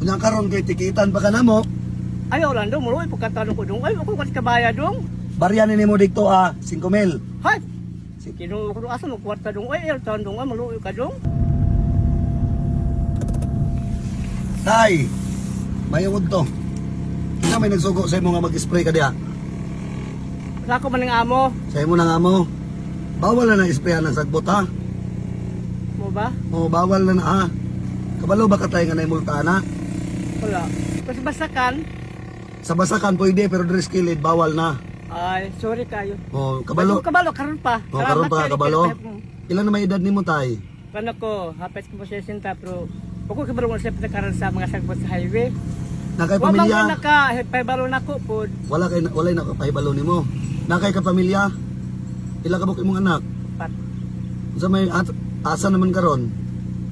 Unya karon kay tikitan pa ka namo. Ay, Orlando, muro pagkatanong ko dong. Ay, ako kasi kabaya dong. Barya ni nimo dikto ah, 5 mil. Hay! Kinuha ko asa mo kwarta dong. Ay, airton dong. Ay, maluoy ka dong. Tay, may to. Kina may nagsugo sa imo nga mag-spray ka diha. Sa ako man ang amo. Sa imo na nga mo. Bawal na na isprayan ng sagbot ha. Mo ba? O bawal na na ha. Kabalo ba ka tayo nga naimulta na? Wala. Kasi basakan. Sa basakan pwede pero diri sa kilid bawal na. Ay, sorry kayo. O kabalo. Ay, kabalo, karon pa. O karon pa kayo, kabalo. kayo. Ilan na may edad nimo tay? Kano ko, hapit ko po siya sinta, pero ako kabalo ko siya karon sa mga sagbot sa highway. Nakay Wa man pamilya? ko naka, pahibalo na ko po. Wala kay walay nakapahibalo nimo. Nakay ka pamilya? Ila ka buk imong anak? Pat, Sa may at, asa naman karon?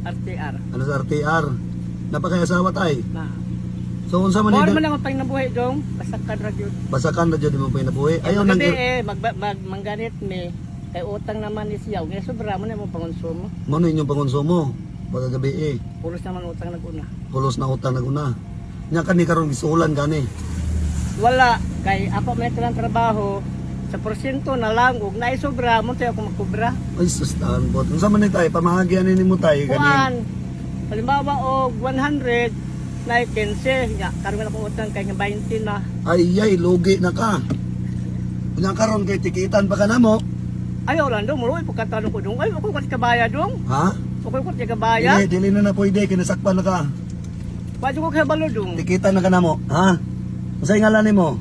RTR. Ano sa RTR? Napakay asawa tay. Na. So unsa man Mao edad? man ang panginabuhi dong, basakan ra gyud. Basakan na jud imong pinabuhi. Ayaw nang Gabi eh, mag mangganit mi. Kay utang naman ni siya. Nga sobra mo na imong pangonsumo. Mo na inyong pangonsumo. Pagkagabi eh. Pulos naman utang naguna. Pulos na utang naguna. Nya kani karon gisulan gani. Wala kay ako may talang trabaho sa porsyento na lang ug naay sobra mo tayo ako makubra. Ay sus taon bot. Unsa man ni tay pamahagi ani nimo tay Kuan. ganing. Halimbawa og 100 na 15 nya karon na ako utang kay nga 20 na. Ay ay lugi na ka. Nya karon kay tikitan pa ka namo. Ay Orlando, muro pagkatanong ko dong. Ay ako kasi kabaya dong. Ha? Ako ko kabaya. Dili, dili na na pwede kinasakpan na ka. Wa ko kay balo dong. Tikitan na ka namo, ha? Unsay ngalan nimo?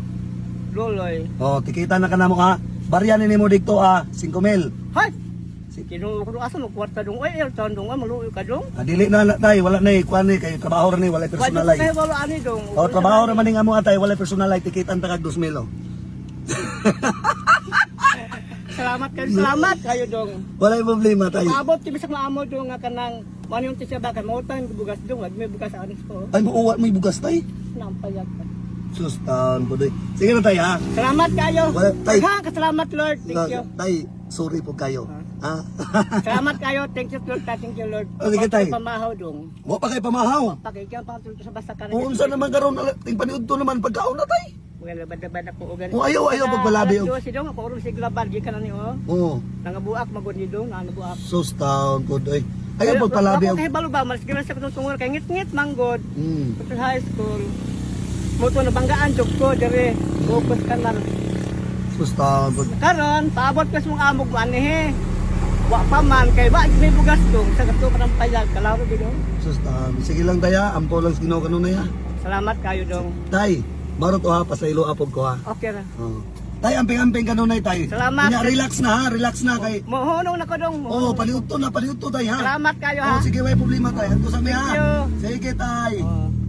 Loloy. Oh, tikitan na ka namo ha. Barya ni nimo dikto ah, 5 mil. Hay. Kinuha ko asa mo kwarta dong. Ay airton dong. Ay maluoy ka dong. Ah, dili na na tay, wala na eh, kuan ni kay trabaho ra ni, walay Wa personal ko ay. kay balo ani dong. Oh, trabaho ra man ning amo atay, walay personal ay tikitan ta kag 2 mil. Oh. Salamat kayo, salamat kayo dong. Walay problema tay. Paabot kami sa maamo dong nga kanang mano yung tisya ba kay mautang bugas dong, wag may bugas anis ko. Ay muuwa mo bugas tay. Nampayag pa. Sus taon po day. Sige na tay ha. Salamat kayo. Wala, tay. Ha, kasalamat Lord. Thank you. Tay, sorry po kayo. Ha? Salamat kayo. Thank you Lord. Thank you Lord. Oh, sige, tay. Pamahaw dong. Wa pa kay pamahaw. Pakigyan pa sa basta ka O unsa naman karon ting paniudto naman pagkaon na tay. Mga labad-labad ako og O ayaw ayaw pagpalabi og. Alas 12 dong ako urong sig labad gikan na ni oh. Oo. Nangabuak magud ni dong, nangabuak. Sus taon po day. Ayaw pagpalabi Ako og. kay balo ba, mas sa katong tungol kay ngit-ngit manggod. Sa high school. Mo to nabanggaan jud ko dire. Focus ka na. Sus taon po. Karon, paabot ka sa mong amog mo anihe. Wa pa man kay wa may bugas dong sa kato ka ng payag kalaro gid dong. Sus taon. Sige lang taya, ampo lang sa Ginoo kanunay ha. Salamat kayo dong. Tay, maro to ha, pasaylo apog ko ha. Okay ra. Oo. Tay, amping-amping kanunay tay. Salamat. Unya, relax na ha, relax na kay. Mohunong na ko dong. Oo, paniudto na, paniudto tay ha. Salamat kayo ha. Oh, sige, way problema tay. Hanto sa mi ha. Thank you. Sige tay. Oh.